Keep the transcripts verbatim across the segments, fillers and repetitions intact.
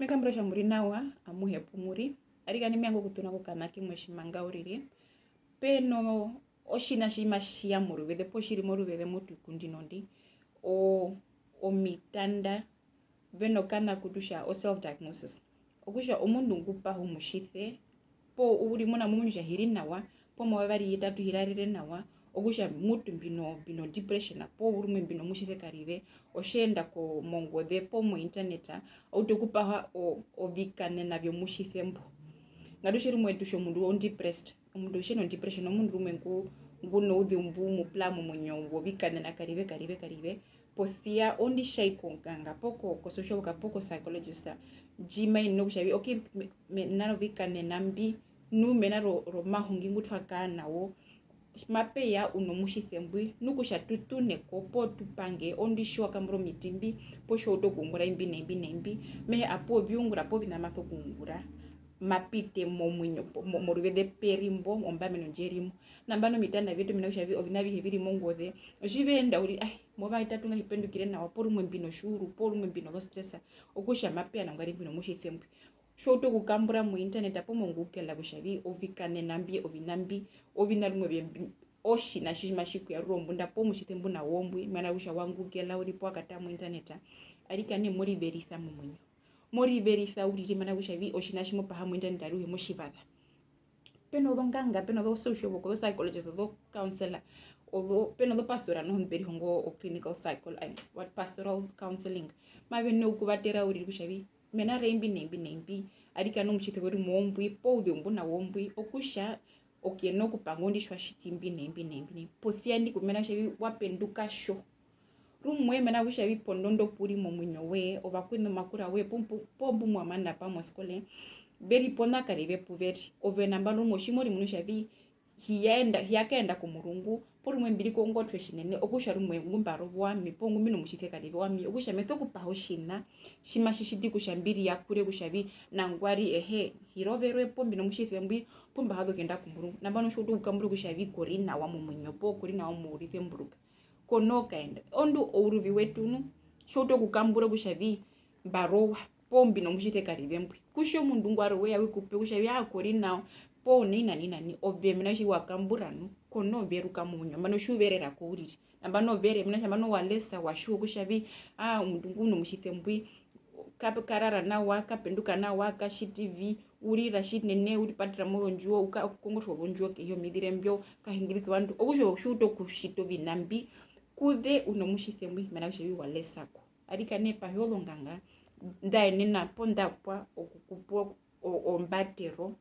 Me kambura kutja mu ri nawa, amuhe pu mu ri. Arikana me vanga okuṱuna kokaṋa kimwe tji manga uriri. Pe no otjiṋa tji matji ya moruveze, poo tji ri moruveze motuikundi nondi, o-, omitanda, ve no kaṋa ku tu tja o self diagnosis. Okutja omundu ngu paha omutjise, poo u ri muna mo munu kutja hi ri nawa, poo mauva yevari yetatu hi rarere nawa, okutja mutu mbi no, mbi no depression, poo rumwe mbi no mutjise karive, otje enda ko-, mongoze poo mo internet, a utu okupaha o-, ovikaṋena vyomutjise mbo. Ngatu tje rumwe tu tja omundu o depressed, omundu tje no depression omundu rumwe ngu, ngu nouzeu mbu mu pura momuinyo wovikaṋena karive, karive, karive, posi ya ondi tja i konganga poo ko, ko social worker poo ko psychologist, ndji mai yenene kutja vi, okay, me, mena rovikaṋena mbi, nu mena ro, romahungi ngu twa kara na wo, mape ya u no mutjise mbwi, nu kutja tu ṱune ko poo tu pange, ondi tji wa kambura omiti mbi, poo tji wa utu okuungura imbi na imbi na imbi, me hee apehe oviungura poo oviṋa mbi ma sokuungura, ma pite momuinyo, mo-, moruveze pe ri mbo, ombameno ndji ri mo. Nambano omitanda vyetu mena kutja vi-, oviṋa avihe vi ri mongoze, otji ve enda uriri, ai, mauva yetatu nga hi pendukire nawa, poo rumwe mbi no tjiuru, poo rumwe mbi nozo stress, okutja mape ya nangwari mbi no mutjise mbwi. Tji wa utu okukambura mo internet poo mo Google kutja vi-, ovikaṋena mbi, oviṋa mbi, oviṋa rumwe vye-, mbi-, otjiṋa tji matji ku yarura ombunda poo mutjise mbu na wo mbwi, mena rokutja wa Google uriri poo wa katara mo internet, arikana mo riverisa momuinyo. Mo riverisa uriri, mena rokutja vi-, otjiṋa tji mo paha mo internet aruhe mo tji vaza. Pe nozonganga, pe nozo social work, ozo psychologist, ozo counselor, ozo, pe nozopastora noho mbe rihongo o clinical psychol-, ai, what, pastoral counseling. Mave yenene okuvatera uriri kutja vi-, mena ra imbi na imbi na imbi, arikana omutjise we ri mo ombwi, poo ouzeu mbu na wo ombwi, okutja okuyenena okupanga ondi tji wa tjiti imbi na imbi na imbi na imbi. Posi ya ndi ku mena kutja vi-, wa penduka tjo. Rumwe mena rokutja vi-, pondondo pu u ri momuinyo woye, ovakweṋu omakura woye, poo mbu-, poo mbu mwa mana pamwe oskole, ve ri pona karive pu ve ri. Ove nambano rumwe otji mo ri munu kutja vi-, hi ya enda, hi ya kaenda komurungu, poo rumwe mbi ri kongotwe tjinene, okutja rumwe ngu mba rowa owami, poo ngu mbi no mutjise karive owami, okutja me sokupaha otjiṋa tji matji tjiti kutja mbi riyakure kutja vi-, nangwari, ehe, hi roverwe poo mbi no mutjise mbwi, pu mba ha zu okuyenda komurungu. Nambano tji wa utu okukambura kutja vi-, ko ri nawa momuinyo, poo ko ri nawa mourizemburuka. Ko noo kaenda. Orondu ouruvi wetu nu, tji wa utu okukambura kutja vi-, mba rowa, poo mbi no mutjise karive mbwi. Kutja omundu ngwarwe we ya we ku pe kutja vi-, aa, ko ri nawa, poo nai na nai na nai, ove mena rokutja wa kambura nu, ko noo veruka momuinyo, nambano tji u verera ko uriri. Nambano vere, mena rokutja nambano wa lesa, wa tjiwa kutja vi-, aa, omundu ngu no mutjise mbwi, ka-, ka rara nawa, ka penduka nawa, ka tjiti vi, u rira tjinene, u ripatera mozondjuwo, u ka-, okukongotwa ozondjuwo kehi yomizire mbyo, ka hingirisa ovandu. Okutja tji wa utu okutjita oviṋa mbi, kuze u no mutjise mbwi, mena rokutja vi-, wa lesa ko. Arikana pahe ozonganga, nḓa yenena poo nḓa pwa oku ku pa o-, ombatero,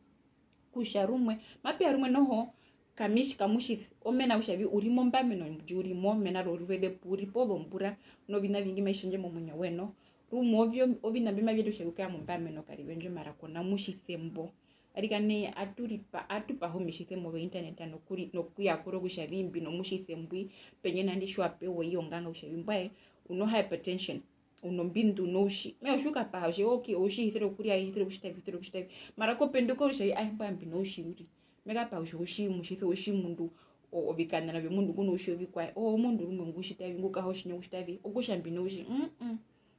kutja rumwe, mape ya rumwe noho, kami tji ka mutjise, omena kutja vi-, u ri mombameno ndji u ri mo, mena roruveze pu u ri poo ozombura, noviṋa ovingi mavi tjendje momuinyo woye noho. Rumwe ovyo, oviṋa mbi mavi yeta kutja vi kare mombameno karive ndjo, mara ko na mutjise mbo. Arikana atu ripa-, atu paha omitjise mozo internet nokuri-, nokuyakura kutja vi-, mbi no mutjise mbwi, pendje na indi tji wa pewa i yonganga kutja vi-, mbwae, u no hypertension. U nombindu, u noutji. Me hee otji u kapaha, otje, okay, outji hi sere okurya, hi sere okutjita vi, hi sere okutjita vi. Mara ko penduka kutja vi, ae, mbwae mbi noutji uriri. Me kapaha kutja outji, mutjise outji, omundu, o-, ovikaṋena vyomundu ngu noutji ovikwaye. Oo, omundu rumwe ngu tjita vi, ngu kaha otjiṋa okutjita vi, okutja mbi noutji. Mm, mm.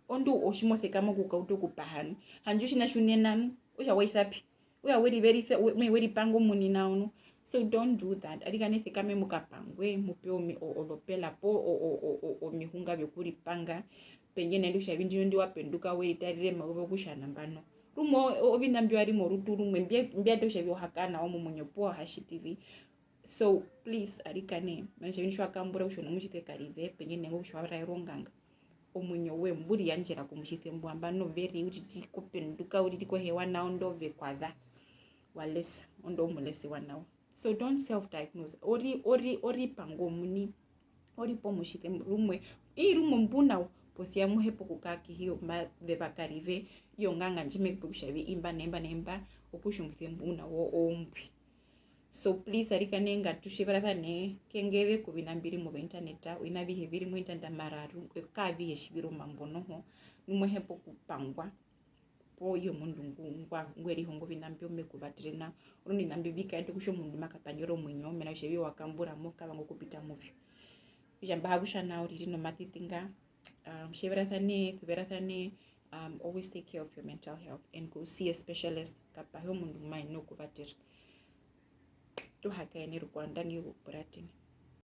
Orondu otji mo sekama okukauta okupaha nu. Handje otjiṋa tji u nena nu, okutja wa isa pi? Okutja we riverisa, we, me hee we ripanga omuini nao nu. So don't do that. Arikana sekama mu kapangwe, mu pewe omi-, o-, ozopela poo o-, o-, o-, o-, omihunga vyokuripanga. Pendje na indi kutja vi ndino ndi wa penduka we ritarere mauva okutja nambano. Rumwe o-, o-, oviṋa mbyo vi ri morutu rumwe mbye-, mbya eta kutja vi o ha kara nawa momuinyo poo o ha tjiti vi. So please, arikana, mena kutja vi tji wa kambura kutja u no mutjise karive, pendje na ingo kutja wa raerwa onganga. Omuinyo woye mbu riyandjera komutjise mbwi, nambano veri uriri ko penduka, uriri ko hewa nao, orondu ove kwa za, wa lesa, orondu omulese wa nao. So don't self diagnose. O ri, o ri, o ripanga omuini, o ripa omutjise rumwe, ii rumwe mbu nao, posi ya mo hepa okukara kehi yomazeva karive, i yonganga ndji mai ku pe kutja vi imba na imba na imba, okutja omutjise mbu u na wo ombwi. So please, arikana ngatu tjeverasane, kengeze koviṋa mbi ri mozo internet, oviṋa avihe vi ri mo internet mara ru-, ka avihe tji vi ri omambo noho, nu mo hepa okupangwa poo i yomundu ngu-, ngwa-, ngwe rihonga oviṋa mbyo me ku vatere nao. Orondu oviṋa mbyo vi kaeta kutja omundu ma kapandjara omuinyo, mena rokutja eye wa kambura mo, ka vanga okupita mu vyo. Okutja mba ha kutja nao uriri nomatiti nga, ah, tjeverasane, suverasane, um, always take care of your mental health and go see a specialist. Kapahe omundu ngu ma yenene okuvatera. Tu hakaene rukwao, ndangi okupuratena.